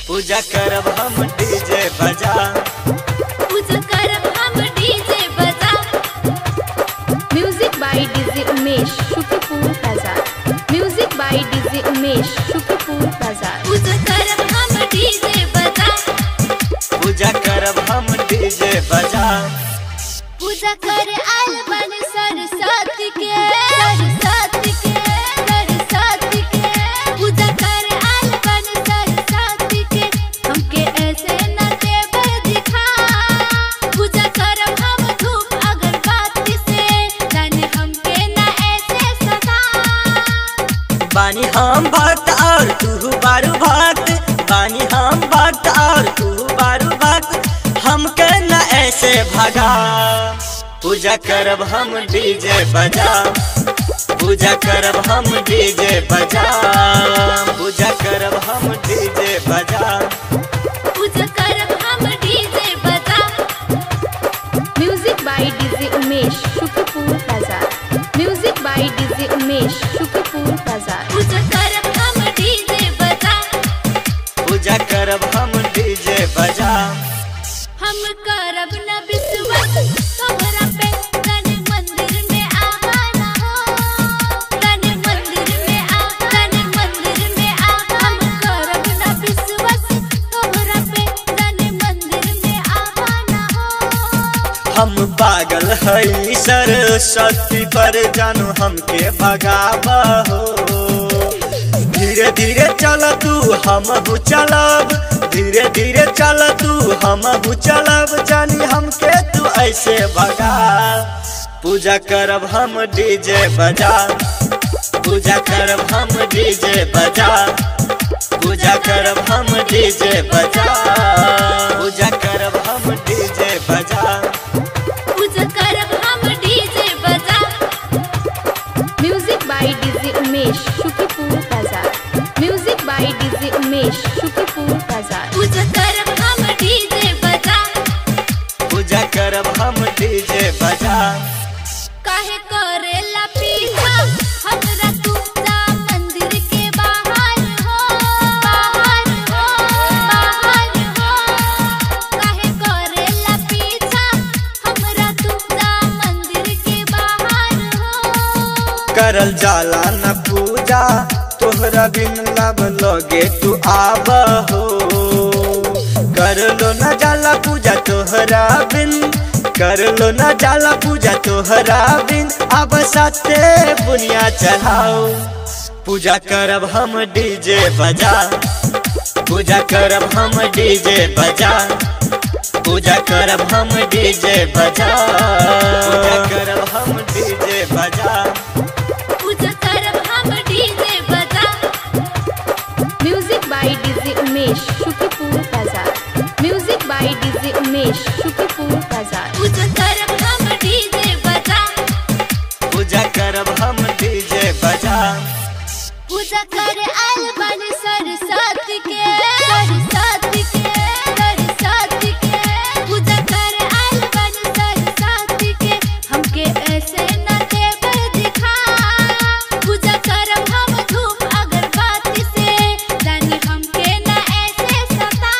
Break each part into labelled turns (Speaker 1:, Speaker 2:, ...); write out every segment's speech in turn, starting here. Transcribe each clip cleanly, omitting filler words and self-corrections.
Speaker 1: पूजा करब हम डीजे बजा,
Speaker 2: पूजा करब हम डीजे बजा।
Speaker 3: Music by DJ Umesh Shukrapur Bazar. Music by DJ Umesh Shukrapur Bazar.
Speaker 2: पूजा करब हम डीजे बजा,
Speaker 1: पूजा करब हम डीजे बजा।
Speaker 2: पूजा कर आल बन सरस्वती के, सरस्वती के, सरस्वती के। पूजा कर आल बन सरस्वती के, हमके ऐसे न तेवर दिखा। पूजा करब हम धूप अगरबत्ती से, जाने हमके न ऐसे सता।
Speaker 1: बानी हम भक्त और तू बारू भक्त, बानी हम भक्त और तू बारू भक्त, हमके न ऐसे भगा। पूजा करब हम डीजे बजा, पूजा करब हम डीजे बजा, पूजा करब हम डीजे बजा,
Speaker 2: पूजा करब हम डीजे बजा।
Speaker 3: Music by DJ Umesh Shukrapur Bazar. Music by DJ Umesh Shukrapur Bazar.
Speaker 2: पूजा करब हम डीजे बजा,
Speaker 1: पूजा करब हम डीजे बजा।
Speaker 2: हम करब न विश्वास तोहरा पे, तन मंदिर में आना हो, तन मंदिर में आ, तन मंदिर में आ। हम करब न विश्वास तोहरा पे, तन मंदिर में आना हो।
Speaker 1: हम पागल हई सरस्वती पर, जानू हमके भगावा हो। धीरे धीरे चल तू हमहू चलब, धीरे धीरे चल तू हमहू चलब, जानी हमके तू ऐसे भगा। पूजा करब हम डीजे बजा, पूजा करब हम डीजे बजा, पूजा करब हम डीजे बजा, पूजा करब हम डीजे बजा,
Speaker 2: पूजा करब हम डीजे बजा।
Speaker 3: Music by DJ Umesh Shukrapur Bazar. Music by DJ Umesh Shukrapur Bazar.
Speaker 2: पूजा करब हम डीजे बजा,
Speaker 1: पूजा करब हम डीजे बजा।
Speaker 2: काहे करेला पीछा हमरा तू जा मंदिर के बाहर हो, बाहर हो, बाहर हो। काहे करेला पीछा हमरा तू जा मंदिर के बाहर हो।
Speaker 1: करल जाला न पूजा तोहरा बिन लब लगे तू आब हो। कर लो न जाला पूजा तोहरा बिन, कर लो न जाला पूजा तोहरा बिन, अब साथे बुनिया चढ़ाओ। पूजा करब हम डीजे बजा, पूजा करब हम डीजे बजा, पूजा करब हम डीजे बजा, पूजा करब हम डीजे बजा,
Speaker 2: पूजा करब हम डीजे बजा।
Speaker 3: Music by DJ Umesh Shukrapur Bazar. Music by DJ Umesh Shukrapur Bazar.
Speaker 2: पूजा करब हम डीजे बजा,
Speaker 1: पूजा करब हम डीजे बजा।
Speaker 2: पूजा कर आल बन सरस्वती के, सरस्वती के, सरस्वती के। पूजा कर आल बन सरस्वती के, हमके ऐसे न तेवर दिखा। पूजा करब हम धूप अगरबत्ती से, जानी हमके न ऐसे सता।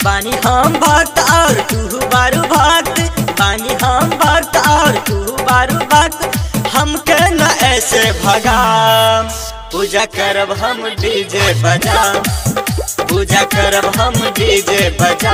Speaker 1: बानी हम भक्त और तू बारू भक्त, बानी हम भक्त और तू बारू भक्त, हमके न ऐसे भगा। पूजा करब हम डीजे बजा, पूजा करब हम डीजे बजा।